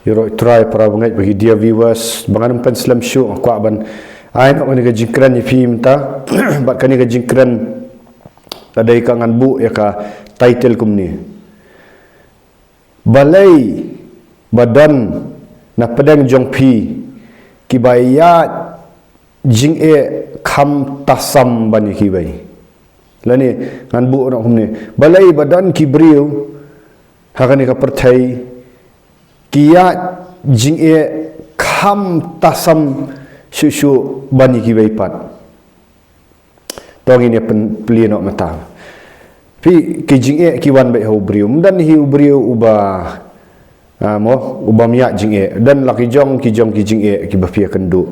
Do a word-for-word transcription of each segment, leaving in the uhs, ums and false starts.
Ïaroh Trai, para bangeit bad ki dear viewers, ba ngan ym pynslem shuh, nga kwah ban ai noh kane ka jingkren ïa phi mynta. Bad kane ka jingkren ka dei ka, ngan buh ïa ka title kumne: Balei ba don na pdeng jong phi kiba ïaid jingeh kham tasam ban ïa kiwei. Lane ngan buh noh kumne: Balei ba don ki briew ha kane ka pyrthei ki ïaid jingeh kham tasam shuh shuh ban ïa kiwei pat? To ngin ïa pyn-, plie noh mynta. Phi, ki jingeh ki wan beit ha u briew. Ym don hi u briew uba, ah, mo, uba ym ïaid jingeh. Don la ki jong ki jong ki jingeh kiba phi ïakynduh.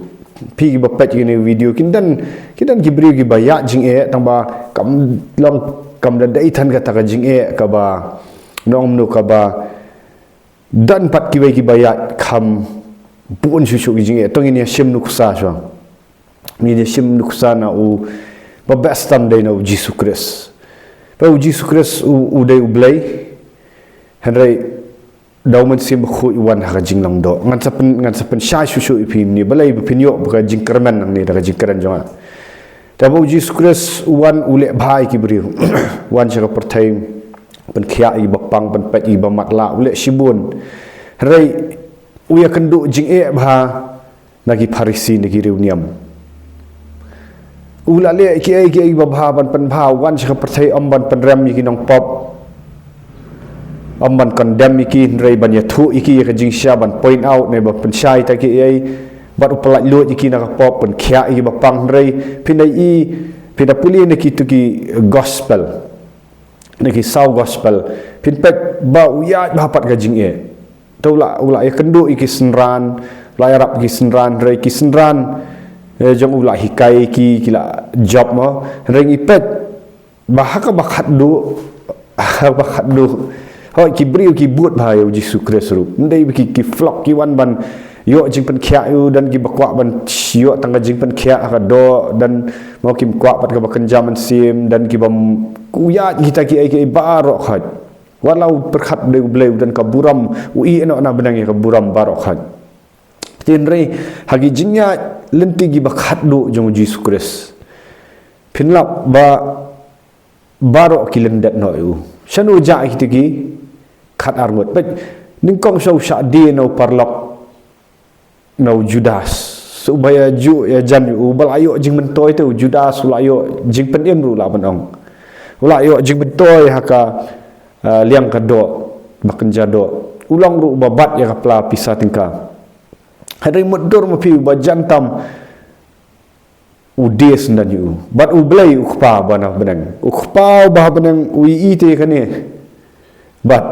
Phi kiba peit kine video, kin don, kin don ki briew kiba ïaid jingeh, tangba kam long, kam da dei than kata ka jingeh kaba, nongmnu, kaba don pat kiwei kiba ïaid kham bun shuh shuh ki jingeh. To ngin ïa shim nuksa shuwa. Ngin ïa shim nuksa na u, ba best tam dei na u Jisu Khrist. Ba u Jisu Khrist u, u dei U Blei. Hynrei da U Mynsiem Bakhuid u wan ha ka jinglong doh. Ngan sa pyn, ngan sa pynshai shuh shuh ïa phi mynne, balei ba phin ïoh ba ka jingkyrmen nangne da ka jingkren jong nga. Te ba u Jisu Khrist u wan, u leh bha ïa ki briew. Wan sha ka pyrthei, pynkhiah ïa kiba pang, pynpeit ïa kiba matlah, u leh shibun. Hynrei u ïakynduh jingeh bha na ki Pharisi, na ki riewniam. U la leh kiei kiei kiba bha ban pynbha, u wan sha ka pyrthei ym ban pynrem ïa ki nongpop, ym ban condemn ïa ki, hynrei ban ïathuh ïa ki ïa ka jingshisha, ban point out ne ban pynshai ïa kiei, bad u pyllait luid ïa ki na ka pop, pynkhiah ïa kiba pang. Hynrei phin da ïohi, phin da pule na kito ki gospel, na ki saw gospel, phin peit ba u ïaid bha pat ka jingeh. Te u la, u la ïakynduh ïa ki synran, u la ïarap ïa ki synran, hynrei ki synran, eh, jong u la hikai ïa ki, ki la jop mo. Hynrei ngi peit ba ha kaba khatduh, ha kaba khatduh, hooid, ki briew ki bud bha ïa u Jisu Khrist ruh. Ym dei ba ki, ki flok, ki wan ban ïoh jingpynkhiah ïa u. Don kiba kwah ban ïoh tang ka jingpynkhiah ha ka doh, don, mo, kim kwah pat kaba kynja mynsiem, don kiba m-, u ïaid kita kiei kiei baroh khoit. Wat la u pyrkhat u dei U Blei, u don ka burom, u ïeh noh na bneng ïa ka burom baroh khoit. Hynrei ha ki jingïaid lynti kiba khatduh jong u Jisu Khrist, phin lap ba baroh ki lyndet noh ïa u. Shano u jah ïa kita ki khatar ngut? Peit, nyngkong shuwa u shah die na u paralok, na u Judas. Sa uba ïa ju, ïa jan ïa u, uba la ïoh jingmyntoi te u Judas, u la ïoh jingpynim ruh lah ban ong. U la ïoh jingmyntoi ha ka, ah, liang ka doh, ba kynja doh. U long ruh uba bat ïa ka pla pisa tyngka. Hynrei mutdur ma phi, uba jan tam u die syndon ïa u. Bad U Blei, U Kpa uba na bneng, U Kpa uba ha bneng, u ïohi te ïa kane. Bad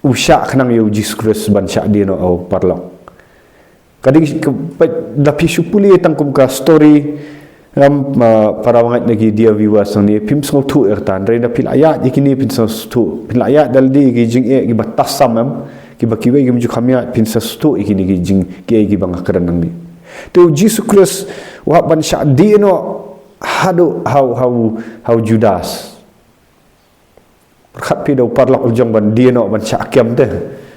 u shah khnang ïa u Jisu Khrist ban shah die noh ha u paralok. Ka dei ka, peit, da phi shu pule tang kum ka story, em, ah, para bangeit, na ki dear viewers hangne, phim sngewthuh ïa kata. Hynrei da phi la ïaid ïa kine, phin sngewthuh. Phin la ïaid da lade ïa ki jingeh kiba tasam, em, kiba kiwei kim ju kham ïaid, phin sngewthuh ïa kine ki jing, kiei kiba nga kren nangne. Te u Jisu Khrist u hap ban shah die noh haduh ha u, ha u, ha u Judas. Pyrkhat phi, da u paralok u jong ban die noh, ban shah kem te,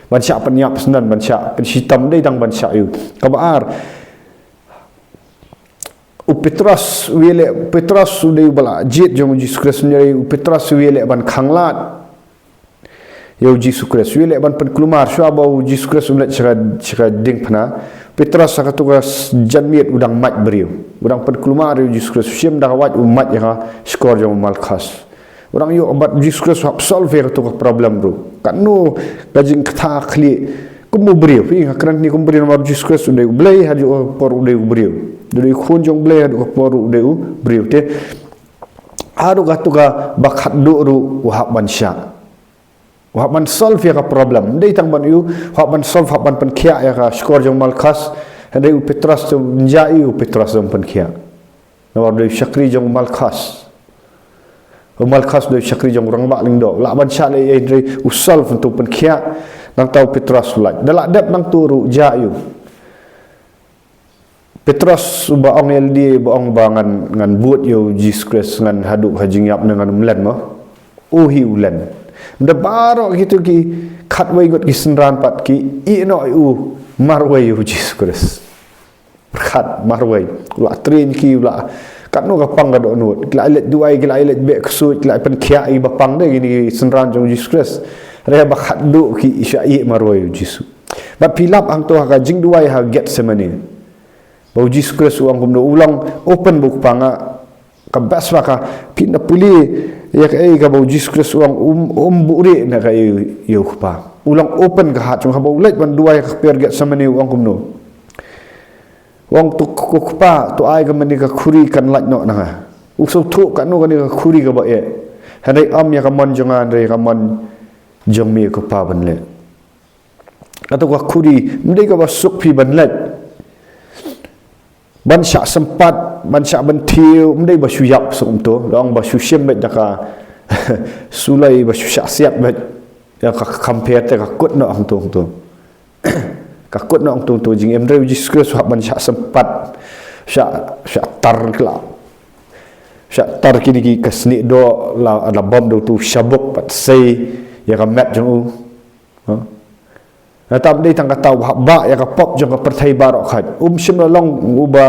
ban shah pynïap syndon, ban shah pynshitom, dei tang ban shah ïa u. Kaba ar, u Petros u ïaleh, Petros u dei uba la jied jong u Jisu Khrist, hynrei u Petros u ïaleh ban khanglad ïa u Jisu Khrist, u ïaleh ban pynkulmar. Shuwa ba u Jisu Khrist um leit sha ka, sha ka diengphna, Petros ha kato ka s-, janmiet u dang mait briew, u dang pynkulmar ïa u Jisu Khrist, u shim da ka wait, u mait ïa ka shkor jong u Malkhas. U dang ïoh, bad u Jisu Khrist u hap solve ïa kato ka problem ruh. Katno ka jingkthah khlieh kum u briew. Phi, nga kren hangne kum u briew namar u Jisu Khrist u dei U Blei, haduh ka por u dei u briew. U dei u Khun jong U Blei, haduh ka por u dei u briew. Te haduh kato kaba khatduh ruh u hap ban shah, u hap ban solve ïa ka problem. Ym dei tang ban ïoh, u hap ban solve, u hap ban pynkhiah ïa ka shkor jong u Malkhas. Hynrei u Petros te, ym jia ïa u Petros ban pynkhiah. Namar u dei u shakri jong u Malkhas. U Malkhas u dei u shakri jong u rangbah lyngdoh. U lah ban shah leh ei ei, hynrei u solve, u pynkhiah. Nangta u Petros u lait. Da lah dep nangto ruh, jia ïa u. Petros uba ong ïa lade, ba ong ba ngan, ngan bud ïa u Jisu Khrist, ngan haduh ha ka jingïap ne ngan ym len mo. U hi u len. Ynda baroh kito ki Khatwei ngut ki synran pat ki ïeh noh ïa u marwei ïa u Jisu Khrist. Pyrkhat marwei. U la train ki, u la katno ka pang ka dohnud. Ki la leit duwai, ki la leit beh ksuid, ki la pynkhiah ïa kiba pang de kine ki synran jong u Jisu Khrist. Hynrei ba khatduh ki shah ïeh marwei ïa u Jisu. Bad phi lap hangto ha ka jingduwai ha Gethsemane. Ba u Jisu Khrist u ong kumno, u long open ba u Kpa nga, ka best ba ka, phi na pule ïa kaei kaba u Jisu Khrist u ong, um, um buhrieh na kaei ïa u Kpa. U long open ka heart jong u haba u leit ban duwai ha ka kper Gethsemane, u ong kumno. U ong to ko Kpa, to ai ka mane ka khuri kan lait noh na nga. U sngewthuh katno kane ka khuri kaba eh. Hynrei ym ïa ka mon jong nga, hynrei ïa ka mon jong me ko Kpa ban leh. Kato ka khuri, ym dei kaba suk phi ban leit. Ban shah sympat, ban shah ban thiew, ym dei ba shu ïap suk kumto. Long ba shu shim beit da ka suloi, ba shu shah siat beit. Ïa ka compare te ka kut noh hangto hangto. Ka kut noh hangto hangto jingim, hynrei u Jisu Khrist u hap ban shah sympat. Shah, shah tar kla. Shah tar kine ki ka snieh doh la, la bom da uto u shabuk bad sei ïa ka met jong u. Ha? Nangta ym dei tang kata, u hap bah ïa ka pop jong ka pyrthei baroh khoit. Um shym la long uba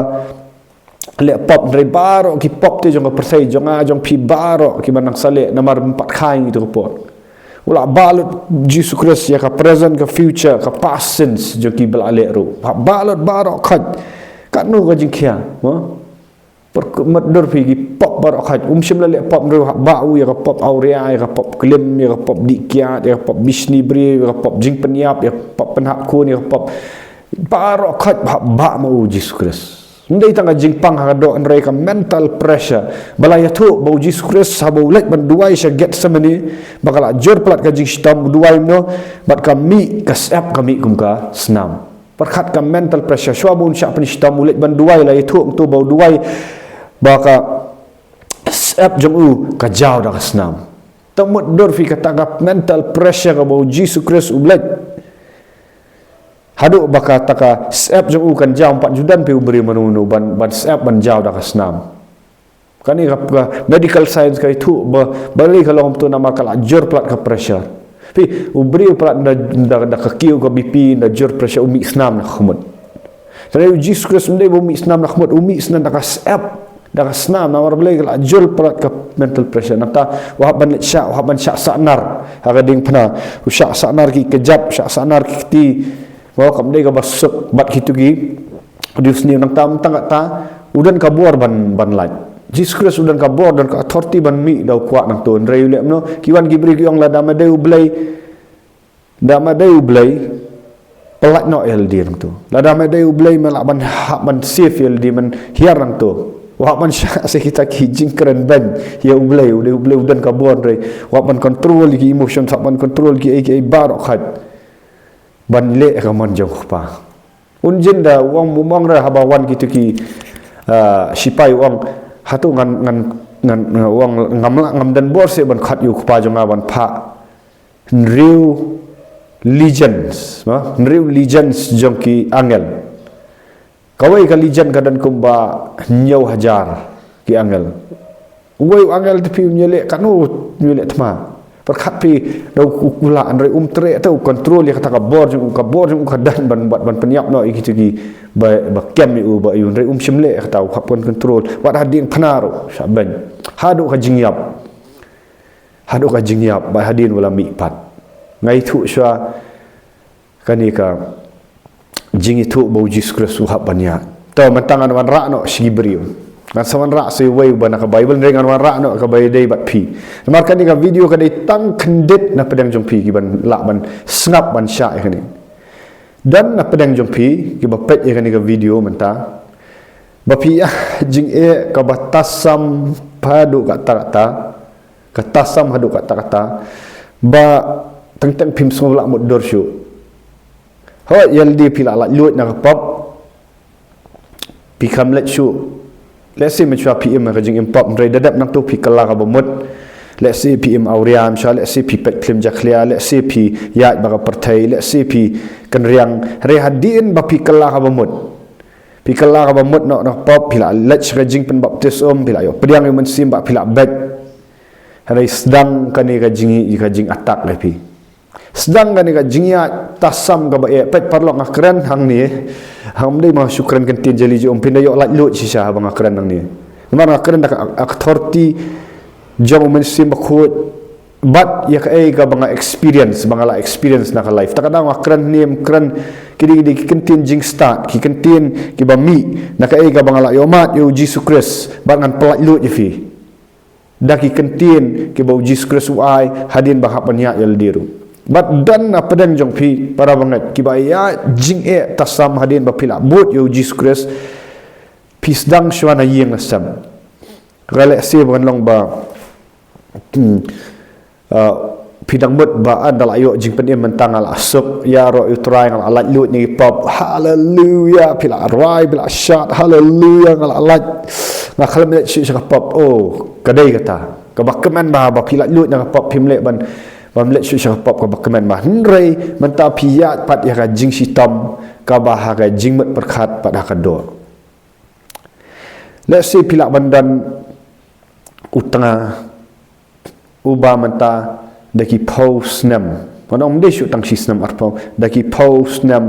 leh pop, hynrei baroh ki pop te jong ka pyrthei, jong nga jong phi baroh kiba nang sa leh, namar ym pat kha ïa ngi ïa kato ka por. U la bah lut Jisu Khrist ïa ka present, ka future, ka past sins jong kiba la leh ruh. U hap bah lut baroh khoit. Katno ka jingkhia, ha? Pyrkhat dur phi, ki pop baroh khoit. Um shym la leh pop, hynrei u hap bah u ïa ka pop awria, ïa ka pop klim, ïa ka pop dih kiad, ïa ka pop bishni briew, ïa ka pop jingpynïap, ïa ka pop pynhap khun, ïa ka pop baroh khoit u hap bah ma u Jisu Khrist. Ym dei tang ka jingpang ha ka doh, hynrei ka mental pressure. Ba la ïathuh ba u Jisu Khrist haba u leit ban duwai sha Gethsemane, ba ka la jur palat ka jingshitom, u duwai kumno, bad ka mih, ka syep ka mih kum ka snam. Pyrkhat ka mental pressure. Shuwa ba un shah pynshitom, u leit ban duwai, la ïathuh hangto ba u duwai, ba ka syep jong u ka jaw da ka snam. To mut dur phi kata ka mental pressure kaba u Jisu Khrist u leit. Haduh ba kata ka syep jong u kan jaw, ym pat ju don phi u briew mano mano ban, ban syep ban jaw da ka snam. Kane ka, ka medical science ka ïathuh ba, balei ka long kumto, namar ka la jur palat ka pressure. Phi, u briew palat da, da, da ka kiew ka B P, da jur pressure, u mih snam na khmut. Hynrei u Jisu Khrist ym dei ba u mih snam na khmut, u mih snam da ka syep, da ka snam, namar balei, ka la jur palat ka mental pressure. Nangta u hap ban leit shah, u hap ban shah sahnar ha ka diengphna, u shah sahnar ki kjat, u shah sahnar ki kti. Mo, kam dei kaba suk bad kito ki diengphna. Nangta ym tang kata, u don ka bor ban, ban lait. Jisu Khrist u don ka bor, don ka authority ban mih da u kwah nangto. Hynrei u leh kumno, ki wan ki briew ki ong, lada me dei u Blei, lada me dei u Blei, pyllait noh ïalade nangto. Lada me dei u Blei, me lah ban hap ban save ïalade, men hiar nangto. U hap ban shah sa kita ki jingkren beiñ ïa u Blei, u dei u Blei u don ka bor, hynrei u hap ban control ki emotion, u hap ban control kiei kiei baroh khoit. Ban leh ka mon jong u Kpa. Un jin da u ong, u ong re haba wan kito ki, ah, shipai, u ong, hato ngan, ngan, ngan, ngan, u ong, ngam lah, ngam don bor seh ban khot ïa u Kpa jong nga ban phah hynriew legions, ha? Hynriew legions jong ki angel. Kawei ka legion ka don kumba hynñiew hajar ki angel. Uwei u angel te phi un ïaleh katno, un ïaleh thma. Pyrkhat phi, da u, u, u lah, hynrei um treh te, u control ïa kata ka bor jong u, ka bor jong u ka don ban, ban, ban pynïap noh ïa kito ki ba, ba kem ïa u, ba ïa u, hynrei um shym leh kata, u hap ban control. Wat ha diengphna ruh shah beiñ. Haduh ka jingïap. Haduh ka jingïap, bad hadien u la mih pat. Nga ïathuh shuwa, kane ka jingïathuh ba u Jisu Khrist u hap ban ïaid. To, mynta ngan wanrah noh sha ki briew. Ngan sa wanrah sha uwei uba na ka Baibl, hynrei ngan wanrah noh kaba ïadei bad phi. Namar kane ka video ka dei tang khyndiat na pdeng jong phi, kiban lah ban sngap ban shah ïa kane. Don na pdeng jong phi kiba peit ïa kane ka video mynta, ba phi ïa jingeh kaba tasam haduh katta katta. Ka tasam haduh katta katta. Ba teng teng phim sngew lah mutdur shuh. Hooid, ïalade phi la laitluid na ka pop. Phi kham leit shuh. Lehse mynshuwa phi im ha ka jingim pop, hynrei da dep nangto phi kylla kaba mut. Lehse phi im awria mynshuwa, lehse phi peit klim jakhlia, lehse phi ïaid bad ka pyrthei, lehse phi kynriang. Hynrei hadien ba phi kylla kaba mut, phi kylla kaba mut noh na ka pop, phi la leit sha ka jingpynbaptis um, phi la ïoh pdiang ïa u Mynsiem bad phi la beit. Hynrei sdang kane ka jing, ka jingattack ïa phi. Sdang kane ka jingïaid tasam kaba eh, peit paralok, nga kren hangne. Hangne ma shu kren ktien jali jong phin da ïoh laitluid shisha haba nga kren hangne. Namar nga kren da ka authority jong u Mynsiem Bakhuid, bad ïa kaei kaba nga experience, ba nga la experience na ka life. Ta ka daw nga kren hangne, kren kidei kidei ki ktien jingstad, ki ktien kiba mih na kaei kaba nga la ïohmad ïa u Jisu Khrist, bad ngan pyllaitluid ïa phi da ki ktien kiba u Jisu Khrist u ai hadien ba hap ban ïaid ïa lade ruh. Bad don na pdeng jong phi para bangeit kiba ïaid jingeh tasam hadien ba phi la bud ïa u Jisu Khrist, phi sdang shuwa na ïing na sem. Ka leh se ban long ba, hmm, uh, phi dang mut ba, ah, nga la ïoh jingpynim mynta, nga la suk ïaroh ïa u Trai, nga la laitluid na ki pop. Haleluia, phi la rwai, phi la shad. Haleluia, nga la lait, nga khlem leit shuh sha ka pop. Oh, ka dei kata. Kaba kmen ba, ba phi laitluid na ka pop, phim leh ban, bym leit shuh sha ka pop, kaba kmen ba. Hynrei mynta phi ïaid pat ïa ka jingshitom kaba ha ka jingmut pyrkhat pat ha ka doh. Lehse phi lah ban don u tnga uba mynta da ki phew snem, wat ym dei shuh tang shi snem arphew, da ki phew snem,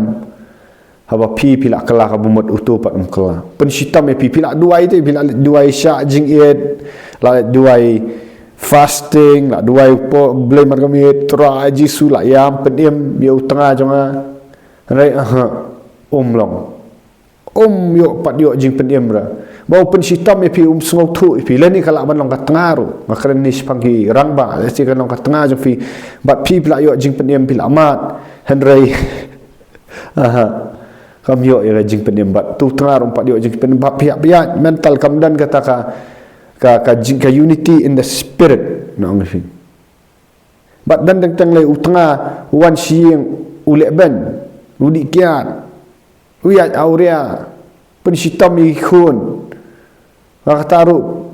haba phi, phi lah kylla kaba mut, uto pat um kylla. Pynshitom ïa phi, phi lah duwai te, phi lah leit duwai shah jingit, lah leit duwai fasting, lah duwai u Blei markhmat, Trai Jisu, lah ïam pynim ïa u tnga jong nga. Hynrei, aha, um long. Um ïoh pat ïoh jingpynim ruh. Ba u pynshitom ïa phi, um sngewthuh ïa phi. Lane ka lah ban long ka tnga ruh. Nga kren ne shaphang ki rangbah, lehse ka long ka tnga jong phi. Bad phi, phi lah ïoh jingpynim, phi lah mad. Hynrei, aha, kam ïoh ïa ka jingpynim. Bad uto u tnga ruh um pat ïoh jingpynim. Bad phi ïa, phi ïa, mental kam don kata ka, ka, ka jing, ka unity in the spirit. Nga ong ïa phi. Bad don teng teng lei u tnga, u wan sha ïing, u leh beiñ, u dih kiad, u ïaid awria, pynshitom ïa ki khun. Kata ruh,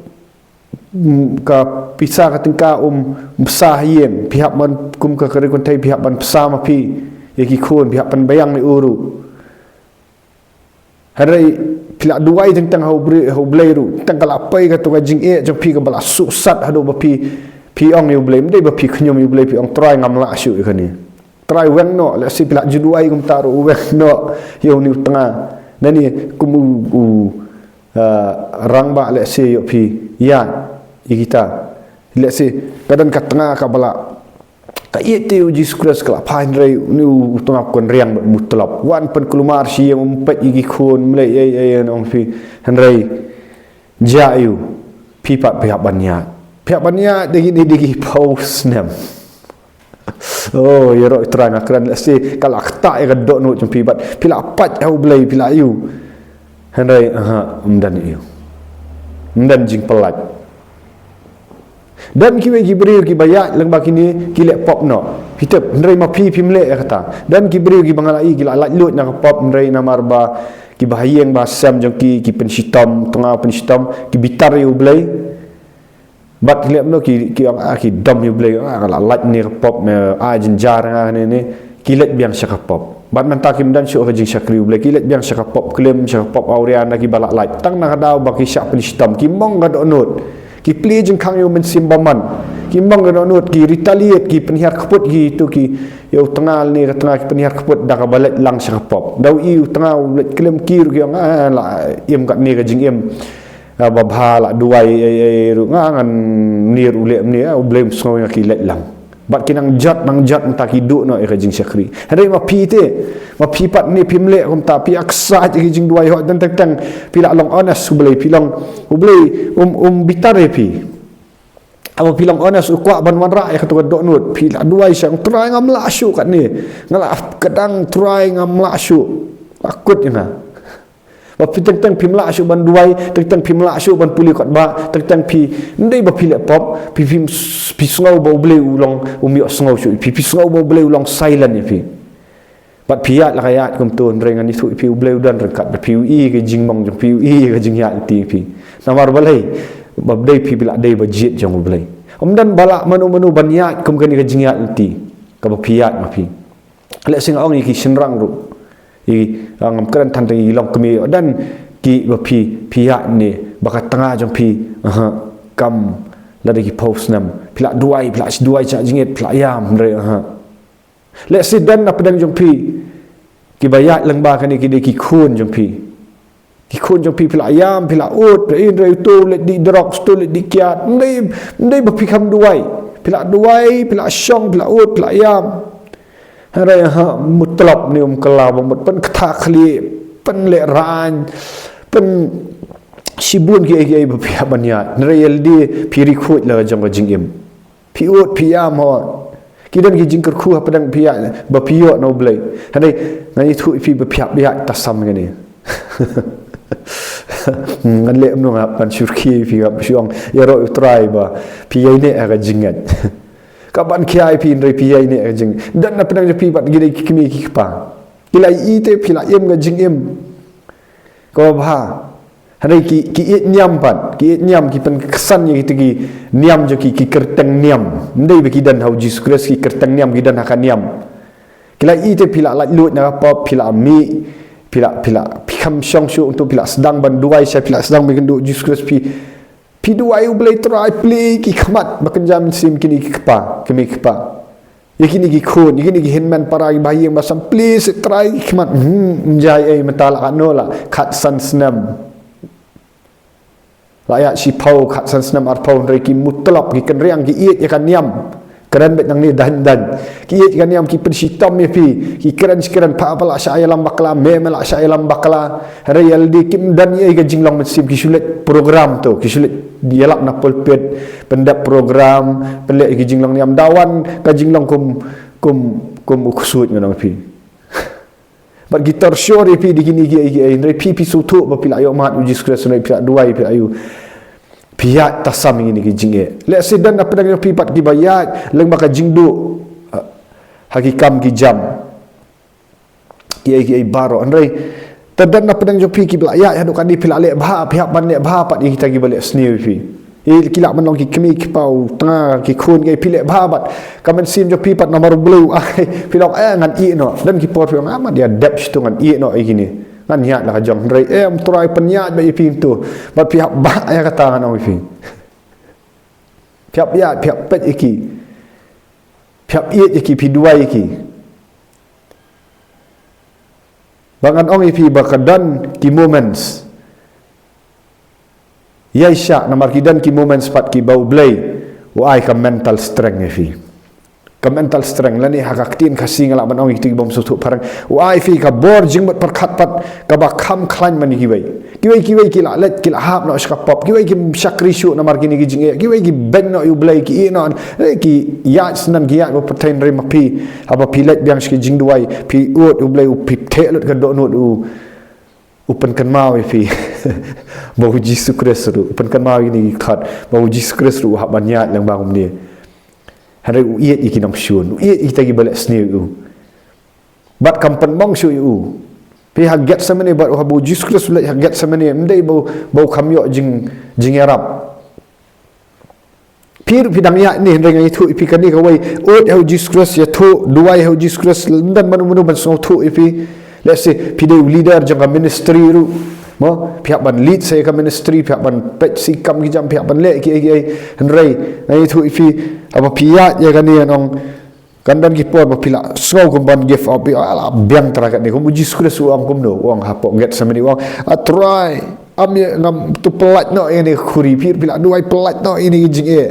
mm, ka pisa ka tyngka um pisa ha ïing, phi hap ban kum ka ri kynthei, phi hap ban pisa ma phi ïa ki khun, phi hap ban biang ïa u ruh. Hynrei phi lah duwai teng teng ha u Blei, ha u Blei ruh. Teng ka lah poi kato ka jingeh jong phi kaba lah suk sat haduh ba phi, phi ong ïa u Blei, ym dei ba phi khñium ïa u Blei, phi ong, Trai, ngam lah shuh ïa kane. Trai, weng noh. Lehse phi lah ju duwai kumta ruh, weng noh ïa une u tnga. Nangne kum u, u, ah, rangbah, lehse ïoh phi ïa, ïa kita. Lehse ka don ka tnga kaba lah, ka ïeit te u Jisu Khrist ka la phah, hynrei une u tnga u kynriang bad mutlop. Wan pynkulmar sha ïing, um peit ïa ki khun, ym leh ei ei, nga ong ïa phi. Hynrei jia ïa u, phi pat phi hap ban ïaid. Phi hap ban ïaid da kine, da ki phew snem. Oh, ïaroh ïa u Trai, nga kren, lehse ka la ktah ïa ka dohnud jong phi bad phi la pait ha u Blei, phi la ïoh. Hynrei, aha, ym don ïoh. Ym don jingpyllait. Don kiwei ki briew kiba ïaid lyngba kine ki leh pop noh. Phi tip, hynrei ma phi phim leh ïa kata. Don ki briew kiba nga la ïohi ki la laitluid na ka pop, hynrei namar ba kiba ha ïing ba ha sem jong ki, ki pynshitom, tnga pynshitom, ki bitar ïa u Blei. Bad ki leh kumno, ki, ki ong, ah, ki dom ïa u Blei, ah, nga la lait ne ka pop, me, ah, jynjar nga ne ne. Ki leit biang sha ka pop. Bad mynta kim don shuh ka jingshakri u Blei, ki leit biang sha ka pop klim, sha ka pop awria, na kiba la lait. Tang na ka daw ba ki shah pynshitom, ki mong ka dohnud. Ki plie jingkhang ïa u Mynsiem Bakhuid. Ki mong ka dohnud, ki retaliate, ki pynhiar kput, kito ki, ïa u tnga ne ka tnga, ki pynhiar kput da kaba leit lang sha ka pop. Da u i u tnga u leit klim, ki ruh ki ong, ah, la im katne ka jingim, ah, babha, la duwai ei ei ruh, nga ngan nier u leh mynne, ah, u Blei um sngew ïa nga, ki leit lang. Bad ki nang jot, nang jot, mynta ki duh noh ïa ka jingshakri. Hynrei ma phi te, ma phi pat ne phim leh kumta, phi aksa ïa ka jingduwai, hooid, don teng teng phi la long honest u Blei, phi long, u Blei um, um bitar ïa phi. Haba phi long honest, u kwah ban wanrah ïa kato ka dohnud, phi la duwai sha u Trai, ngam lah shuh katne. Nga la kdang, Trai, ngam lah shuh. Akut ïa nga. Ba phi teng teng phim lah shuh ban duwai, teng teng phim lah shuh ban pule kot ba, teng teng phi, ym dei ba phi leh pop, phi, phi, phi sngew ba u Blei u long, um ïohsngew shuh, phi, phi sngew ba u Blei u long silent ïa phi. Bad phi ïaid la ka ïaid kumto, hynrei ngan ïathuh ïa phi, u Blei u don ryngkat bad phi, u i ka jingmong jong phi, u i ka jingïaid lynti phi. Namar balei? Ba dei phi, phi la dei ba jied jong u Blei. Ym don ba lah mano mano ban ïaid kum kane ka jingïaid lynti kaba phi ïaid ma phi. Lehse nga ong ïa ki shynrang ruh. Ïa, ah, ngam kren than tang ïa ki longkmie, don kiba phi, phi ïaid ne ba ka tnga jong phi, aha, kam, lada ki phew snem, phi la duwai, phi la duwai shah jingit, phi la ïam, hynrei, aha, Lehse don na pdeng jong phi kiba ïaid lyngba kane ki dei ki khun jong phi. Ki khun jong phi, phi la ïam, phi la ud, phi la in rei, uto leit dih drok, uto leit dih kiad. Ym dei, ym dei ba phi kham duwai. Phi la duwai, phi la shong, phi la ud, phi la ïam. Hynrei ha mutlop ne um kylla ba mut pynktha khlieh, pynlehrain, pynshibun kiei kiei ba phi hap ban ïaid. Hynrei ïalade phi ri khuid la ka jong ka jingim. Phi ud, phi ïam hooid. Ki don ki jingkyrkhu hapdeng phi ïaid ba phi ïoh na U Blei. Hynrei ngan ïathuh ïa phi ba phi hap ïaid tasam kane. Ngan leh kumno, nga hap ban shyrkhei ïa phi, nga hap shu ong ïaroh U Trai ba phi ïaineh ha ka jingngeit. Ka ban khia ïa phi hynrei phi ïaineh ha ka jingngeit. Don na pdeng jong phi pat ki dei ki kmie ki kpa. Ki la ïohi te phi la im ka jingim. Kaba bha. Hynrei ki, ki ïeit niam pat, ki ïeit niam, ki pynksan ïa kita ki niam jong ki, ki kyrteng niam. Ym dei ba ki don ha U Jisu Khrist ki kyrteng niam, ki don ha ka niam. Ki la ïohi te phi la laitluid na ka pop, phi la mih, phi la, phi la, phi kham shong shuh, to phi la sdang ban duwai sha, phi la sdang ban kynduh U Jisu Khrist, phi, phi duwai U Blei, Trai plie ki khmat ba kynja mynsiem kine ki kpa, kmie ki kpa. Ïa kine ki khun, ïa kine ki hynmen para, ki bahaïing bahasam, plie Trai ki khmat. Hmm, ym jia ei, mynta la katno la, khatsan snem. La ïaid shiphew, khatsan snem, arphew, hynrei ki mutlop, ki kynriang, ki ïeit ïa ka niam. Kren beit nangne dang dang. Ki ïeit ïa ka niam, ki pynshitom ïa phi, ki kren shi kren, pha pha la shah ïalam bakla, me me la shah ïalam bakla. Hynrei ïalade kim don ei ka jinglong mynsiem, ki shu leit program to, ki shu leit ïalap na pulpit, pyndep program, pynleh ïa ki jinglong niam. Da wan ka jinglong kum, kum, kum u ksuid ngan ong ïa phi. Bad ki torture ïa phi da kine kiei kiei, hynrei phi, phi sngewthuh ba phi la ïoh mad U Jisu Khrist, hynrei phi la duwai, phi la ïoh. Phi ïaid tasam ïa kine ki jingeh. Lehse don na pdeng jong phi pat kiba ïaid lyngba ka jingduh, ah, ha ki kam ki jam. Kiei kiei baroh. Hynrei te don na pdeng jong phi kiba la ïaid haduh katne, phi la leh bha, phi hap ban leh bha pat ïa kita kiba leh sniew ïa phi. Ïa ki lah ban long ki kmie ki kpa, u tnga, ki khun, kiei, phi leh bha bad ka mynsiem jong phi pat namar U Blei u ai, phi long, eh, ngan ïeh noh. Don ki por phi ong, ah, mat ïa dep shitu, ngan ïeh noh ïa kine. Ngan ïaid la ka jong. Hynrei em, Trai pynïaid bad ïa phi to. Bad phi hap bah ïa kata, ngan ong ïa phi. Phi hap ïaid, phi hap peit ïa ki. Phi hap ïeit ïa ki, phi duwai ïa ki. Ba ngan ong ïa phi ba ka don ki moments. Ïai shah, namar ki don ki moments pat kiba U Blei u ai ka mental strength ïa phi. Ka mental strength, lane ha ka ktien Khasi nga lah ban ong ïa kito kibym sngewthuh phareng, u ai ïa phi ka bor jingmut pyrkhat pat kaba kham khlaiñ man ïa kiwei. Kiwei kiwei ki la leit, ki la hap noh sha ka pop. Kiwei kim shakri shuh namar kine ki jingeh. Kiwei ki beiñ noh ïa U Blei, ki ïeh noh, eh, ki ïaid syndon, ki ïaid ba pyrthei, hynrei ma phi, haba phi leit biang sha ki jingduwai, phi ud U Blei, u, phi theh lut ka dohnud, u, u pynkynmaw ïa phi ba U Jisu Khrist ruh, u pynkynmaw ïa kine ki khot ba U Jisu Khrist ruh u hap ban ïaid lyngba kumne. Hynrei u ïeit ïa ki nongshun, u ïeit ïa kita kiba leh sniew ïa u. Bad kam pynmong shuh ïa u. Phi ha Gethsemane bad u, haba U Jisu Khrist u leit ha Gethsemane, ym dei ba u, ba u kham ïoh jing, jingïarap. Phi ruh phi dang ïaid ne, hynrei nga ïathuh ïa phi kane kawei, ud ha U Jisu Khrist, ïathuh, duwai ha U Jisu Khrist, ym don mano mano ban sngewthuh ïa phi. Lehse phi dei u leader jong ka ministry ruh. Mo, phi hap ban lead sa ïa ka ministry, phi hap ban peit sa ki kam ki jam, phi hap ban leh kiei kiei. Hynrei nga ïathuh ïa phi, haba phi ïaid ïa kane, ngan ong, kan don ki por ba phi la sngew kum ban give up, phi, ah, la biang trai katne, kum U Jisu Khrist u ong kumno, u ong hapoh Gethsemane, u ong, ah, Trai, am ïa, ngam, to pyllait noh ïa kane ka khuri, phi, phi la duwai pyllait noh ïa kane ka jingeh.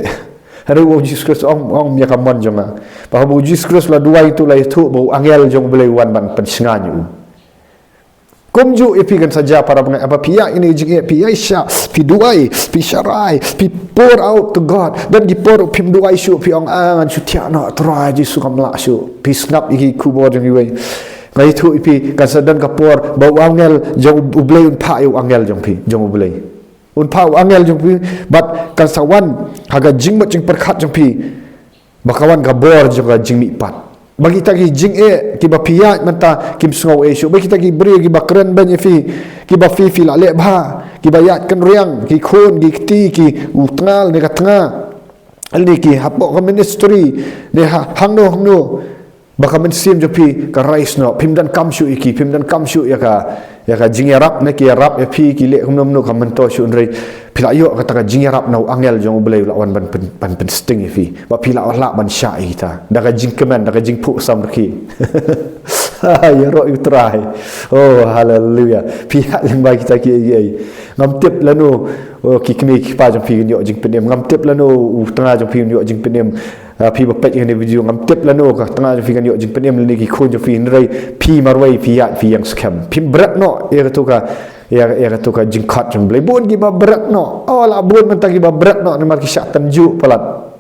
Hynrei U Jisu Khrist u ong, ong ïa ka mon jong nga. Ba haba U Jisu Khrist u la duwai, to la ïathuh ba u angel jong U Blei u wan ban pynshngaiñ ïa u. Kumjuh ïa phi kan sa jia para bangeit, haba phi ïaid ïa kine ki jingeh, phi ïaishah, phi duwai, phi sharai, phi pour out to God. Don ki por phim duwai shuh, phi ong, ah, ngan shu thiah noh, Trai Jisu, ngam lah shuh. Phi sngap ïa ki khubor jong kiwei. Nga ïathuh ïa phi, kan sa don ka por ba u angel jong U Blei un phah ïa u angel jong phi, jong U Blei. Un phah u angel jong phi, bad kan sa wan ha ka jingmut jingpyrkhat jong phi. Ba ka wan ka bor jong ka jingmihpat. Ba kita ki jingeh kiba phi ïaid mynta kim sngew ei shuh. Ba kita ki briew kiba kren beiñ ïa phi, kiba phi phi la leh bha, kiba ïaid kynriang, ki khun, ki kti, ki u tnga ne ka tnga, ne ki hapoh ka ministry, ne ha, hangno hangno. Ba ka mynsiem jong phi ka rise noh, phim donkam shuh ïa ki, phim donkam shuh ïa ka, ïa ka jingïarap, ne ki ïarap ïa phi, ki leh kumno kumno ka myntoi shuh, hynrei phi la ïoh kata ka jingïarap na u angel jong U Blei u la wan ban pyn, ban pynsting ïa phi. Ba phi la lah ban shah ïa kita da ka jingkmen, da ka jingphuh samrkhie. Ïaroh ïa U Trai. Oh, haleluya. Phi ïaid lyngba kita kiei kiei. Ngam tip lano, oh, ki kmie ki kpa jong phi kin ïoh jingpynim. Ngam tip lano u tnga jong phi kin ïoh jingpynim. Ah, phi ba peit ïa kane ka video, ngam tip lano ka tnga jong phi kan ïoh jingpynim lane ki khun jong phi, hynrei phi marwei phi ïaid phi ïeng skhem. Phim bret noh ïa katu ka, ïa, ïa katu ka jingkhot jong U Blei. Bun kiba bret noh. Oh, la bun mynta kiba bret noh namar ki shah tynjuh palat.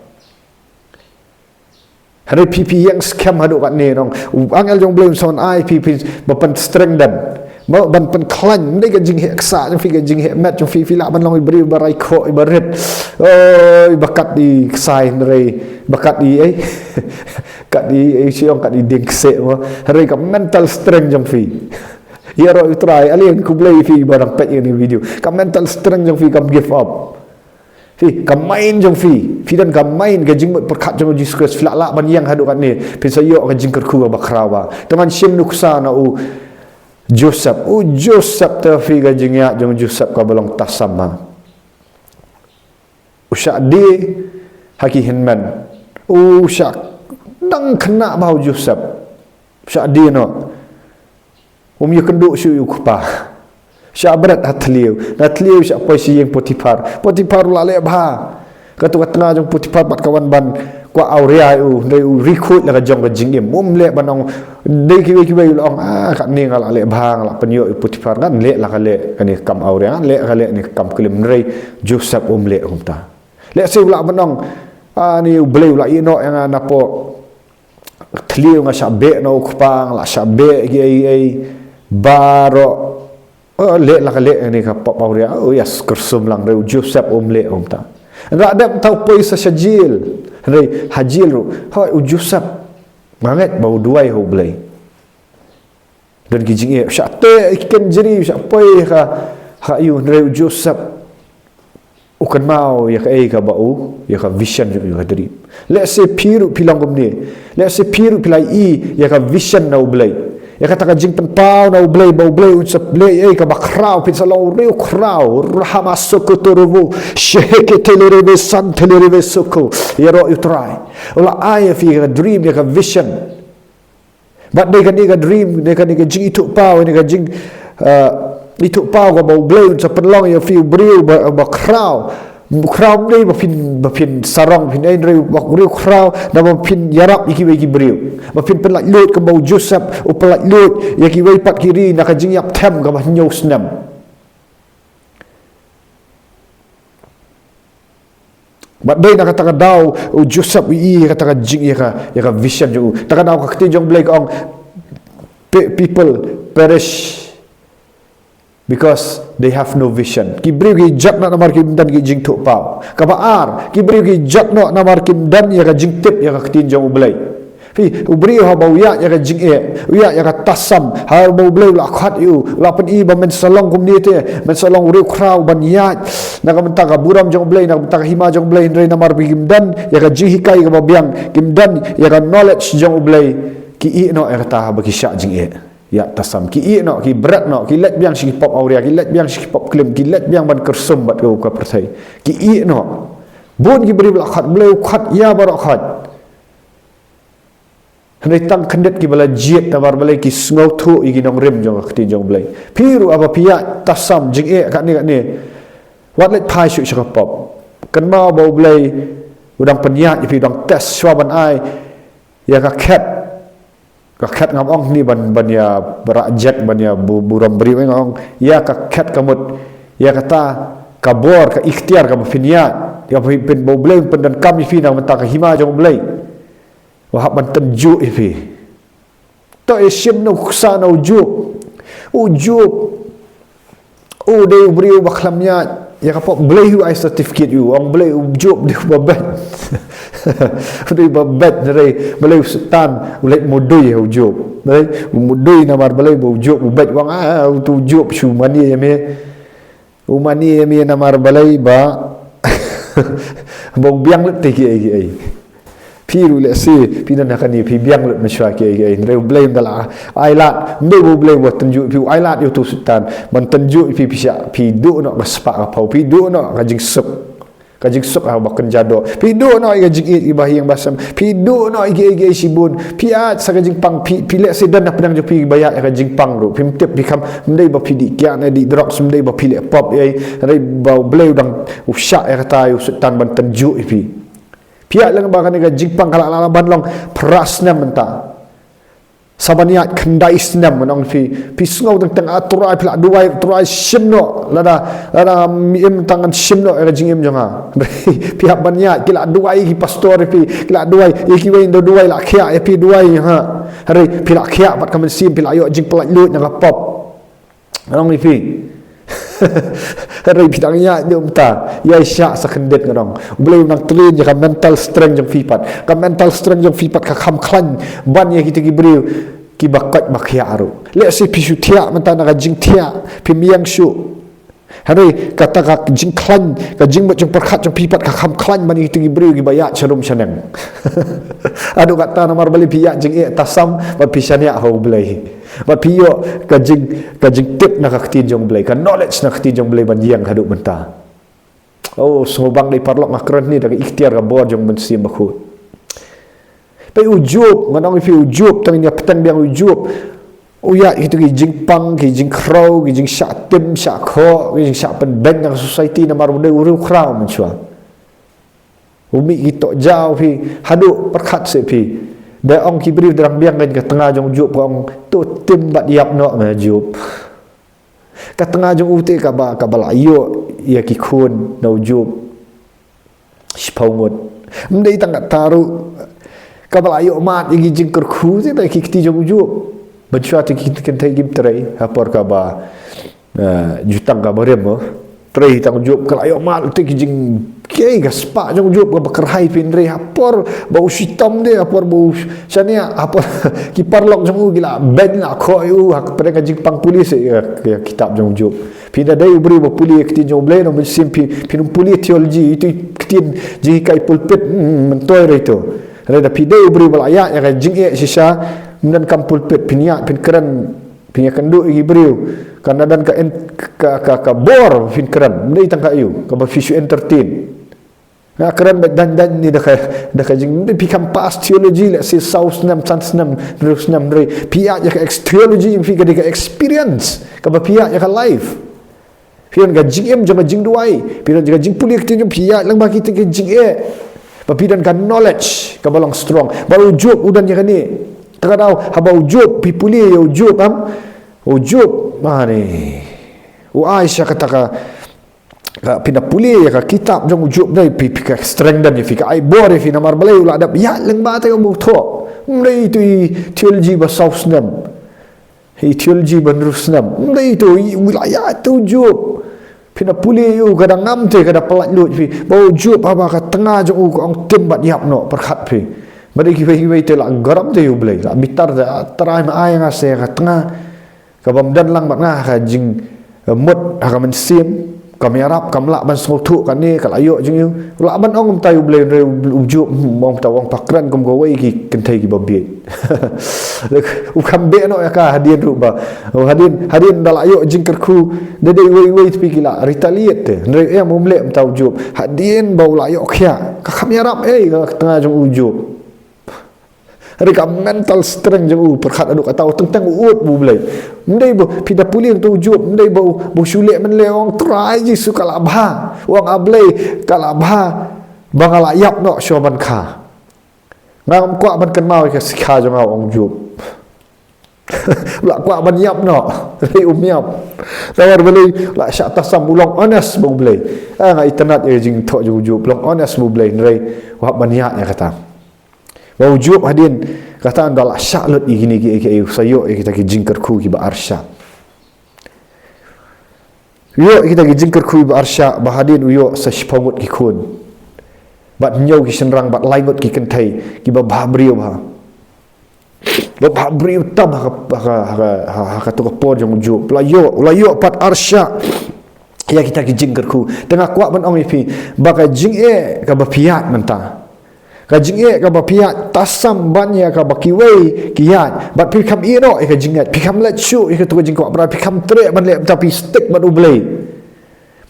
Hynrei phi, phi ïeng skhem haduh katne, nong. U angel jong U Blei un sa wan ai phi, phi ba pynstrengthen. Ba ban pynkhlaiñ, ym dei ka jingheh ksah jong phi, ka jingheh met jong phi, phi lah ban long i briew ba rai khoh, i ba rit. Oi, ba kat i ksai, hynrei ba kat i, eh. Kat i, eh, shu ong kat i dieng kseh mo. Hynrei ka mental strength jong phi. Ïaroh ïa U Trai, ale khublei ïa phi ba dang peit ïa kane ka video. Ka mental strength jong phi kam give up. Phi, ka mind jong phi, phi don ka mind, ka jingmut pyrkhat jong U Jesus Christ, phi lah lah ban ïeng haduh katne, phin sa ïoh ka jingkyrkhu kaba khraw bha. To ngan shim nuksa na u Joseph. U Joseph, te phi, ka jingïaid jong u Joseph kaba long tasam bha. U shah die ha ki hynmen. U shah dang khynnah bha u Joseph. U shah die noh. Um ïakynduh shuh ïa u kpa. Shah bret ha thliew. Na thliew shah poi sha ïing Potiphar. Potiphar u la leh bha. Katu ka tnga jong Potiphar pat ka wan ban kwah awria ïa u, hynrei u riewkhuid la ka jong ka jingim. Um leh ban ong, dei kiwei kiwei u la ong, ah, katne nga la leh bha, nga la pynïoh ïa u Potiphar, ngan leh la ka leh kane ka kam awria, ngan leh ka leh kane ka kam klim, hynrei Joseph um leh kumta. Lehse u lah ban ong, ah, ni U Blei u la ïeh noh ïa nga napoh thliew, nga shah beh na u kpa, nga la shah beh kiei kiei baroh. Oh, leh la ka leh kane ka pop awria. Oh, ïa kyrsum lang, hynrei u Joseph um leh kumta. Nga dep tau poi sa sha jail. Hynrei ha jail ruh, hooid, u Joseph nga ngeit ba u duwai ha U Blei. Don ki jingeh, u shah teh ïa ki kynjri, u shah poi ha, ha ïu, hynrei u Joseph u kynmaw ïa kaei kaba u, ïa ka vision jong u, ïa ka dream. Lehse phi ruh phi long kumne. Lehse phi ruh phi la ïohi ïa ka vision na U Blei, ïa kata ka jingpynpaw na U Blei ba U Blei un sa leh ïa kaei kaba khraw, phin sa long u riewkhraw. Rahama sokotorobo, sheheke telerebe san telerebe soko. Ïaroh ïa U Trai. U la ai ïa phi ïa ka dream, ïa ka vision. Bad dei kane ka dream, dei kane ka jingithuhpaw, dei ka jing, uh, ithuhpaw kaba U Blei un sa pynlong ïa phi u briew ba, ba khraw. Khraw ym dei ba phin, ba phin sarong, phin, eh, hynrei ba u briew khraw, naba phin ïarap ïa kiwei ki briew. Ba phin pynlait luid kumba u Joseph u pynlait luid ïa kiwei pat ki ri na ka jingïap them kaba hynñiew snem. Bad dei na kata ka daw u Joseph u ïohi ïa kata ka jing, ïa ka, ïa ka vision jong u. Kata ka daw ka ktien jong U Blei ka ong, "Pe-, people perish because they have no vision." Ki briew ki jot noh namar kim don ki jingthuhpaw. Kaba ar, ki briew ki jot noh namar kim don ïa ka jingtip ïa ka ktien jong U Blei. Phi, u briew haba u ïaid ïa ka jingeh, u ïaid ïa ka tasam, haba U Blei u la khot ïa u, u la pyni ba men sa long kumne te, men sa long u riewkhraw ban ïaid na ka bynta ka burom jong U Blei, na ka bynta ka hima jong U Blei, hynrei namar ba kim don ïa ka jinghikai kaba biang, kim don ïa ka knowledge jong U Blei, ki ïeh noh ïa kata haba ki shah jingeh. Ïa tasam, ki ïeh noh, ki bret noh, ki leit biang sha ki pop awria, ki leit biang sha ki pop klim, ki leit biang ban kyrsum bad ka, ka pyrthei. Ki ïeh noh. Bun ki briew ba la khot, U Blei u khot ïa baroh khoit. Hynrei tang khyndiat kiba la jied, namar balei? Ki sngewthuh ïa ki nongrim jong ka ktien jong U Blei. Phi ruh haba phi ïaid tasam, jingeh kane kane, wat leit phai shuh sha ka pop. Kynmaw ba U Blei u dang pynïaid ïa phi, u dang test shuwa ban ai ïa ka khet. Ka khet ngam ong hangne ban, ban ïa rah jek, ban ïa bu-, burom briew, nga ong ïa ka khet, ka mut ïa kata ka bor, ka iktiar kaba phin ïaid, ïa phi, phin, ba U Blei un pyndonkam ïa phi na ka bynta ka hima jong U Blei. Ba hap ban tynjuh ïa phi. To ïa shim nuksa na u Job. U Job u dei u briew ba khlem ïaid ïa ka pop, Blei u ai certificate ïa u. Ong Blei, u Job u dei uba beit. U dei uba beit, hynrei balei u Soitan u leit mudui ïa u Job? Balei u mudui? Namar balei? Ba u Job u beit. Ong, ah, uto u Job shu mane ïa me. U mane ïa me namar balei? Ba, ba u biang lynti kiei kiei. Phi ruh lehse phi don ha kane, phi biang lut mynshuwa kiei kiei, hynrei U Blei um da la ailad. Ym dei ba U Blei u tynjuh ïa phi, u ailad ïa utu u Soitan ban tynjuh ïa phi, phi shah, phi duh noh ka spah ka phew, phi duh noh ka jingsuk, ka jingsuk haba kynja doh, phi duh noh ïa ka jingïeit iba ha ïing ba sem, phi duh noh ïa kiei kiei shibun. Phi ïaid sa ka jingpang, phi, phi lehse don ha pdeng jong phi ba ïaid ïa ka jingpang ruh, phim tip, phi kham, ym dei ba phi dih kiad ne dih drugs, ym dei ba phi leh pop ei, hynrei ba U Blei u dang, u shah ïa kata, ïa u Soitan ban tynjuh ïa phi. Phi ïaid lyngba kane ka jingpang, ka la, la, la ban long phra snem mynta, sa ban ïaid khyndai snem, ngan ong ïa phi. Phi sngew teng teng, ah, Trai, phi la duwai, Trai, shim noh. Lada, lada ym im tang, ngan shim noh ïa ka jingim jong nga. Phi hap ban ïaid, ki la duwai ki pastor ïa phi, ki la duwai, ïa kiwei de duwai, la khiah ïa phi, duwai ha. Hynrei phi la khiah pat ka mynsiem, phi la ïoh jingpyllait luid na ka pop. Ngan ong ïa phi. Hynrei phi dang ïaid ïa u mynta, ïaishah sa khyndiat, ngan ong. U Blei u nang train ïa ka mental strength jong phi pat. Ka mental strength jong phi pat ka kham khlaiñ ban ïa kita ki briew kiba koit ba khiah ruh. Lehse phi shu thiah mynta na ka jingthiah, phim ïeng shuh. Hynrei kata ka jingkhlaiñ, ka jingmut jingpyrkhat jong phi pat ka kham khlaiñ ban ïa kita ki briew kiba ïaid sharum shaneng. Haduh katta namar balei? Phi ïaid jingeh tasam bad phi shaniah ha U Blei. Bad phi ïoh ka jing, ka jingtip na ka ktien jong U Blei, ka knowledge na ka ktien jong U Blei ban ïeng haduh mynta. Oh, sngewbang dei paralok, nga kren hangne da ka iktiar ka bor jong U Mynsiem Bakhuid. Peit u Job, ngan ong ïa phi, u Job, tang ïa pteng biang u Job. U ïaid ïa kita ki jingpang, ki jingkhrew, ki jingshah tim, shah khoh, ki jingshah pynbeiñ na ka society namar u dei u riewkhraw mynshuwa. U mih ki tohjaw phi, haduh pyrkhat seh phi. Da ong ki briew, da dang biang kein ka tnga jong u Job, ka ong to tim bad ïap noh me Job. Ka tnga jong u te kaba, kaba la ïoh ïa ki khun na u Job shiphew ngut. Ym dei tang katta ruh, kaba la ïoh mad ïa ki jingkyrkhu te da ki kti jong u Job. Mynshuwa te ki kynthei kim trei ha por kaba, eh, jutang kaba rim mo. Trei tang u Job, ka la ïoh mad te ki jing, kiei, ka spah jong u Job kaba kyrhai phi, hynrei ha por ba u shitom te, ha por ba u shaniah, ha por ki paralok jong u ki la beiñ, la khoh ïa u ha pdeng ka jingpang pule seh ïa, ïa kitab jong u Job. Phi da dei u briew ba pule ïa ktien jong U Blei, na u mynsiem phi, phin ym pule theology, ito i ktien jinghikai pulpit, hmm, myntoi re ito. Hynrei da phi dei u briew ba la ïaid ïa ka jingeh shisha, ym donkam pulpit, phin ïaid, phin kren, phin ïakynduh ïa ki briew. Kan da don ka en-, ka, ka, ka bor phin kren, ym dei tang ka ïa u, kaba phi shu entertain. Nga kren beit dang dang ni da ka, da ka jing, phi kham pass theology lehse saw snem, san snem, hynriew snem, hynrei phi ïaid ïa ka ex-, theology jong phi ka dei ka experience, kaba phi ïaid ïa ka life. Phi don ka jingim jong ka jingduwai, phi don ka jingpule ktien jong phi, ïaid lyngba kita ki jingeh. Ba phi don ka knowledge kaba long strong. Ba u Job u don ïa kane. Kata ka daw haba u Job, phi pule ïa u Job, em. U Job, mane, u ai sha kata ka, ka, phin da pule ïa ka kitab jong u Job, dei phi, phi ka strengthen ïa phi, ka ai bor ïa phi namar balei? U la dep ïaid lyngba te, um thoh. Ym dei ito i theology ba saw snem. Hi theology ba hynriew snem. Ym dei ito i, u la ïaid te u Job. Phin da pule ïa u, ka da ngam te, ka da pyllait luid phi. Ba u Job haba ka tnga jong u ka ong tim bad ïap noh, pyrkhat phi. Ba dei kiwei kiwei te la gharam te ïa U Blei, la bitar te, Trai ma ai nga seh ka tnga kabym don lang bad nga ha ka jingmut ha ka mynsiem, kam ïarap, kam lah ban sngewthuh kane ka la ïoh jong u. U lah ban ong kumta ïa U Blei, hynrei u Job, hmm, ong kumta, ong, pha kren kum kawei ki kynthei kiba bieit. U kham beh noh ïa ka hadien ruh ba, hadien, hadien da la ïoh jingkyrkhu, da dei iwei iwei te phi ki la retaliate te. Hynrei em, um leh kumta u Job. Hadien ba u la ïoh khiah, ka kham ïarap ei ka tnga jong u Job. Hynrei ka mental strength jong u, pyrkhat haduh katta, teng teng u ud bad U Blei. Ym dei ba, phi da pule ïa uto u Job, ym dei ba u, ba u shu leh mynlei, ong Trai Jisu ka la bha. Ong, A Blei, ka la bha ba nga la ïap noh shuwa ban kha. Ngam kwah ban kynmaw ïa ka sikha jong nga, ong u Job. U la kwah ban ïap noh, hynrei um ïap. Namar balei? U la shah tasam, u long honest bad U Blei. Ah, nga itynnad ïa ka jingthoh jong u Job, long honest bad U Blei, hynrei u hap ban ïaid ïa kata. Ba u Job hadien kata un da la shah lut ïa kine kiei kiei, u sa ïoh ïa kita ki jingkyrkhu kiba arshah. U ïoh ïa kita ki jingkyrkhu kiba arshah, ba hadien u ïoh sa shiphew ngut ki khun, bad hynñiew ki shynrang, bad lai ngut ki kynthei kiba bha briew bha. Ba bha briew tam ha ka, ha ka, ha ka, ha, ha kato ka por jong u Job. La ïoh, la ïoh pat arshah ïa kita ki jingkyrkhu. Te nga kwah ban ong ïa phi ba ka jingeh kaba phi ïaid mynta, Ka jingeh kaba phi ïaid, tasam ban ïa kaba kiwei ki ïaid. Bad phi kham ïeh noh ïa ka jingngeit, phi kham leit shuh ïa katu ka jingkwah Blei, phi kham treh ban leh, mynta phi stick bad U Blei.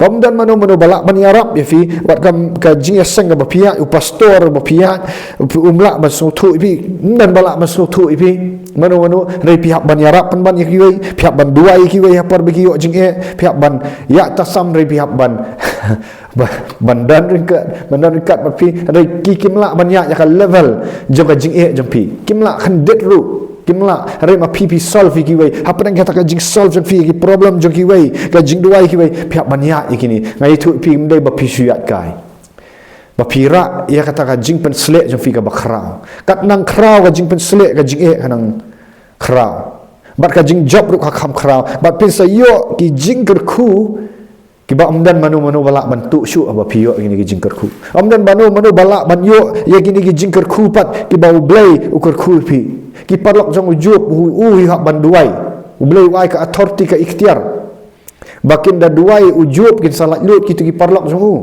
Ba ym don mano mano ba lah ban ïarap ïa phi, wat ka, ka jingïaseng kaba phi ïaid, u pastor ba phi ïaid, um lah ban sngewthuh ïa phi, ym don ba lah ban sngewthuh ïa phi mano mano, hynrei phi hap ban ïarap pynban ïa kiwei, phi hap ban duwai ïa kiwei ha por ba ki ïoh jingeh, phi hap ban ïaid tasam, hynrei phi hap ban, ban, ban don ryngkat, ban don ryngkat bad phi, hynrei ki kim lah ban ïaid ïa ka level jong ka jingeh jong phi, kim lah khyndiat ruh. Kim lah, hynrei ma phi phi solve ïa kiwei. Hapdeng kata ka jingsolve jong phi ïa ki problem jong kiwei, ka jingduwai ïa kiwei, phi hap ban ïaid ïa kine. Nga ïathuh ïa phi, ym dei ba phi shu ïaid kai. Ba phi rah ïa kata ka jingpynsleh jong phi kaba khraw. Kat nang khraw ka jingpynsleh, ka jingeh ka nang khraw. Bad ka jingjop ruh ka kham khraw. Bad phin sa ïoh ki jingkyrkhu kiba ym don mano mano ba lah ban tuh shuh haba phi ïoh ïa kine ki jingkyrkhu. Ym don mano mano ba lah ban ïoh ïa kine ki jingkyrkhu pat kiba U Blei u kyrkhu ïa phi. Ki paralok jong u Job, u, u hap ban duwai. U Blei u ai ka authority, ka iktiar, ba kin da duwai, u Job, kin sa laitluid kito ki paralok jong u.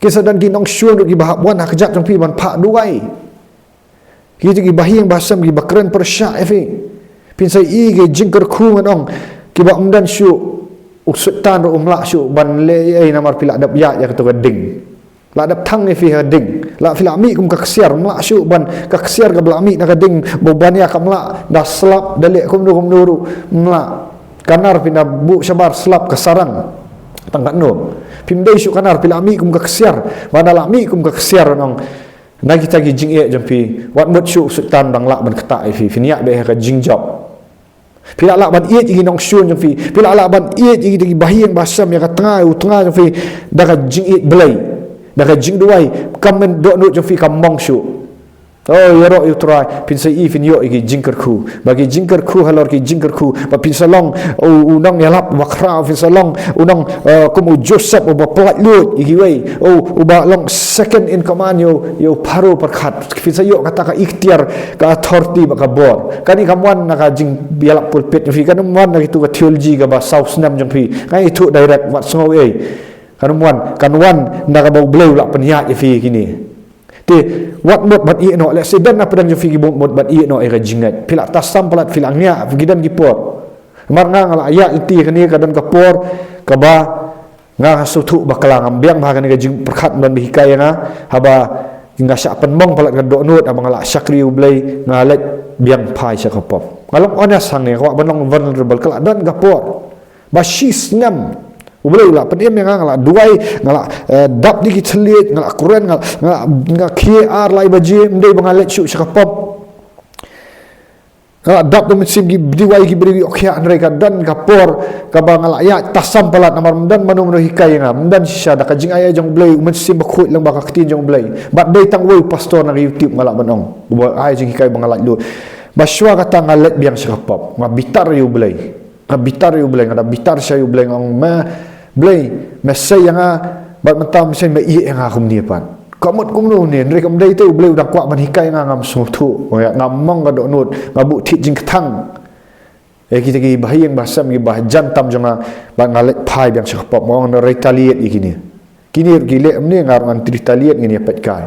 Kin sa don ki nongshun ruh kiba hap wan ha kjat jong phi ban phah duwai. Kito kiba ïing ba sem, kiba kren pyrshah ïa phi. Phin sa ïoh ki jingkyrkhu, ngan ong, kiba ym don shuh. U Soitan ruh um lah shuh ban leh ei ei namar phi lah dep ïaid ïa kato ka ding. Lah dep thang ïa phi ha ding. Lah phi lah mih kum ka ksiar, ym lah shuh ban ka ksiar kaba lah mih na ka ding, ba u bania kam lah da slap, da leh kumno kumno ruh, ym lah. Ka nar phin da buh shabar slap ka sarang. Tang katno. Phim dei shuh ka nar, phi lah mih kum ka ksiar. Ba da lah mih kum ka ksiar, ngan ong, na kita ki jingeh jong phi, wat mut shuh u Soitan dang lah ban ktah ïa phi, phin ïaid beit ha ka jingjop. Phi lah lah ban ïeit ïa ki nongshun jong phi, phi lah lah ban ïeit ïa ki, ïa kiba ïing ba sem, ïa ka tnga, u tnga jong phi, da ka jingïeit Blei, da ka jingduwai, ka myndohnud jong phi kam mong shuh. Oh, ïaroh ïa u Trai, phin sa ïoh, phin ïoh ïa ki jingkyrkhu. Ba ki jingkyrkhu halor ki jingkyrkhu, ba phin sa long u, u nongïalap ba khraw, phin sa long u nong, eh, kum u Joseph uba pyllait luid ïa kiwei. Oh, uba long second in command ïa u, ïa u Pharaoh pyrkhat. Phin sa ïoh kata ka iktiar, ka authority bad ka bor. Kane kam wan na ka jingïalap pulpit jong phi, kam wan na kito ka theology kaba saw snem jong phi. Nga ïathuh direct, wat sngew ei. Kam wan, kan wan na kaba U Blei u lah pynïaid ïa phi kine. Te, wat mut ban ïeh noh, lehse don na pdeng jong phi kiba mut ban ïeh noh ïa ka jingngeit. Phi lah tasam palat, phi lah ngiah, phi, ki don ki por. Namar nga, nga lah ïaid lynti kane, ka don ka por kaba nga, nga sngewthuh bakla, ngam biang ba ha kane ka jingpyrkhat ym don ba hikai ïa nga, haba nga shah pynmong palat ka dohnud, haba nga lah shakri U Blei, nga leit biang phai sha ka pop. Nga long honest hangne, nga kwah ban long vulnerable, ka lah don ka por ba shi snem U Blei u lah pynim ïa nga, nga lah duwai, nga lah, eh, dap da ki thylliej, nga lah kren, nga, nga, nga khie ar lai baje, ym dei ba nga leit shuh sha ka pop. Nga lah dap da u mynsiem ki, duwai ki briew, ïoh khia, hynrei ka don ka por kaba nga lah ïaid tasam palat, namar ym don mano mano hikai ïa nga, ym don shisha, da ka jingai jong U Blei, u Mynsiem Bakhuid lyngba ka Ktien jong U Blei. Bad dei tang uwei u pastor na ka YouTube nga lah ban ong, uba ai jinghikai ba nga laitluid. Ba shuwa kata nga leit biang sha ka pop, nga bitar ïa U Blei. Nga bitar ïa U Blei, nga da bitar sha U Blei, nga ong, me Blei, me sei ïa nga, bad mynta me sei me ïeh ïa nga kumne pat. Ka mut kumno ne, hynrei kam dei te, U Blei u dang kwah ban hikai ïa nga, ngam sngewthuh. Nga, ngam mong ka dohnud, nga buh thied jingkthang ïa kita kiba ïing ba sem, kiba jan tam jong nga, bad nga leit phai biang sha ka pop, nga ong ngan retaliate ïa kine. Kine ruh ki leh kumne, nga ruh ngan retaliate, ngin ïa peit kai.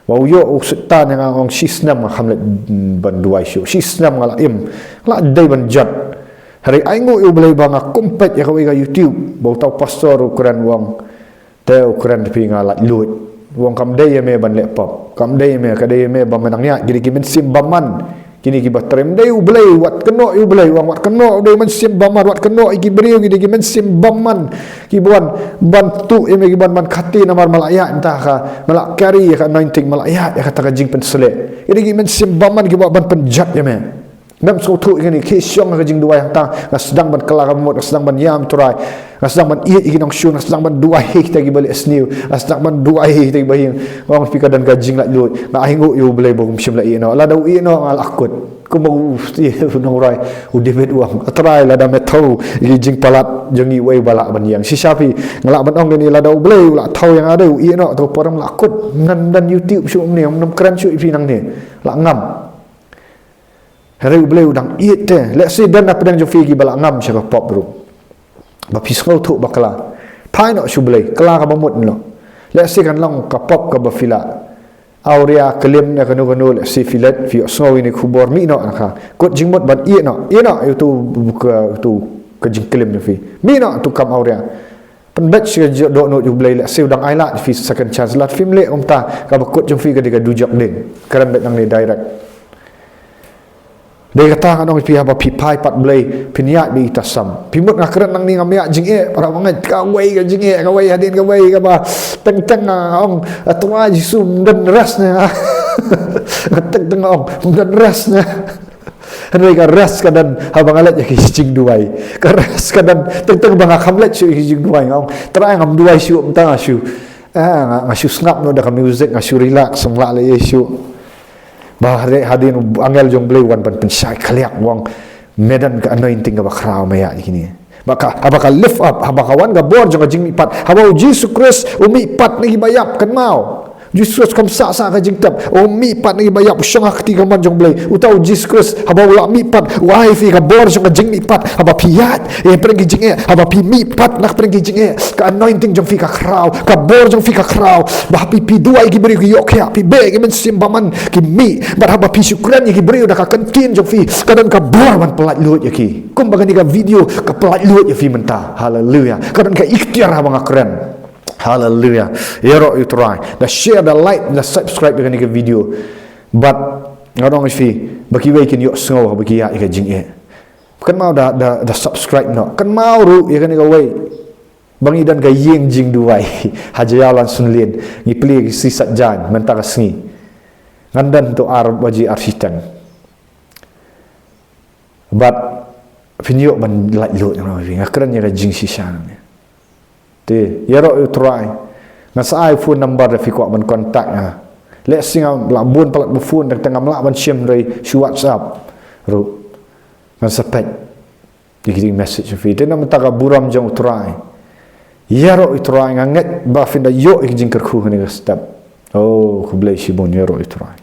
Ba u ïoh u Soitan ïa nga, nga ong shi snem nga kham leit, mm, ban duwai shuh. Shi snem nga lah im, nga lah dei ban jot. Hynrei ainguh ïa U Blei ba nga kum peit ïa kawei ka YouTube ba uta u pastor u kren, u ong, te u kren, te phi, nga laitluid. U ong kam dei ïa me ban leh pop, kam dei ïa me, ka dei ïa me ba me nang ïaid, ki dei ki mynsiem bymman. Kine kiba trei, ym dei U Blei, wat kynnoh ïa U Blei, u ong wat kynnoh, u dei mynsiem bymman, wat kynnoh ïa ki briew, ki dei ki mynsiem bymman. Kiba wan ban tuh ïa me, kiba wan ban khati, namar me lah ïaid mynta ka, me lah carry ïa ka anointing, me lah ïaid ïa kata ka jingpynsleh. Ki dei ki mynsiem bymman kiba wan ban pynjot ïa me. Mem sngewthuh ïa kane, khie shong ha ka jingduwai, hangta nga sdang ban kylla ka mut, nga sdang ban ïam Trai, nga sdang ban ïeit ïa ki nongshun, nga sdang ban duwai ïa kita kiba leh sniew, nga sdang ban duwai ïa kita kiba ïing. Nga ong phi, ka don ka jinglaitluid, nga ainguh ïa U Blei ba um shym la ïeh noh. Lada u ïeh noh nga lah kut. Kumba u, u nongrwai u David u ong, A Trai, lada me thew ïa ki jingpalat jong ngi, uei ba lah ban ïeng? Shisha phi, nga lah ban ong kane, lada U Blei u lah thew ïa nga de, u ïeh noh, to por nga lah kut. Ngan don YouTube shuh kumne, ngam kren shuh ïa phi nangne. Lah ngam. Hynrei U Blei u dang ïeit te. Lehse don na pdeng jong phi kiba lah ngam sha ka pop ruh. Ba phi sngewthuh bakla. Phai noh sha U Blei, kylla kaba mut noh. Lehse kan long ka pop kaba phi lah awria klim ne kano kano, lehse phi leit phi ïohsngew ïa kane ka khubor, mih noh na ka. Kut jingmut ban ïeh noh, ïeh noh ïa uto ka, uto ka jingklim jong phi. Mih noh uto kam awria. Pynbeit sha ka dohnud U Blei, lehse u dang ai lad ïa phi second chance. Lada phim leh kumta, kaba kut jong phi ka dei ka dujok ding. Kren beit nangne direct. Dei kata ngan ong ïa phi, haba phi phai pat Blei, phin ïaid beit ïa kita sam. Phi mut nga kren nangne ngam ïaid jingeh, para bangeit, kawei ka jingeh, kawei hadien kawei kaba teng teng nga ong, "A Trai Jisu, ym don rest ne." Teng teng nga ong, "Ym don rest ne." Hynrei ka rest ka don haba nga leit ïa ki jingduwai. Ka rest ka don teng teng ba nga kham leit shuh ïa ki jingduwai, nga ong, "Trai, ngam duwai shuh, mynta nga shu, ah, nga, nga shu sngap noh da ka music, nga shu relax, nga lah leh ïa shuh." Ba hynrei hadien u angel jong Blei u wan ban pynshai khliak, u ong, "Me don ka anointing kaba khraw, me ïaid ïa kine." Ba ka, haba ka lift up, haba ka wan ka bor jong ka jingmihpat, haba U Jisu Khrist u mihpat na kiba ïap, kynmaw. U Jisu Khrist kam sah sah ka jingtep, u mihpat na kiba ïap, u shong ha ka kti kamon jong Blei. Uta U Jisu Khrist, haba u la mihpat, u ai ïa phi ka bor jong ka jingmihpat, haba phi ïaid ïa pdeng ki jingeh, haba phi mihpat na pdeng ki jingeh, ka anointing jong phi ka khraw, ka bor jong phi ka khraw. Ba haba phi duwai, ki briew ki ïoh khiah, phi beh ïa ki mynsiem bymman, ki mih. Bad haba phi shu kren ïa ki briew da ka ktien jong phi, ka don ka bor ban pyllait luid ïa ki. Kumba kane ka video ka pyllait luid ïa phi mynta. Haleluia. Ka don ka iktiar haba nga kren. Haleluia. Ïaroh ïa U Trai. Da share, da like, da subscribe ïa kane ka video. Bad nga ong ïa phi, ba kiwei kin ïohsngew haba ki ïaid ïa ka jingeh. Kynmaw da, da, da subscribe noh. Kynmaw ruh ïa kane kawei, ba ngi don ka ïing jingduwai ha Jaïaw Lansonalane. Ngi plie ki shisha jan mynta ka sngi. Ngan don to ar baje ar shiteng. Bad phin ïoh ban lait luid, nga kren ïa ka jingshisha. Te ïaroh ïa U Trai. Ngan sa ai phone number, da phi kwah ban contact nga. Lehse nga la bun palat ba phone, tang tang ngam lah ban shim, hynrei shu WhatsApp ruh ngan sa peit ïa ki message jong phi. Te na mynta ka burom jong U Trai. Ïaroh ïa U Trai, nga ngeit ba phin da ïoh ïa ki jingkyrkhu ha kane ka step. Oh, khublei shibun, ïaroh ïa U Trai.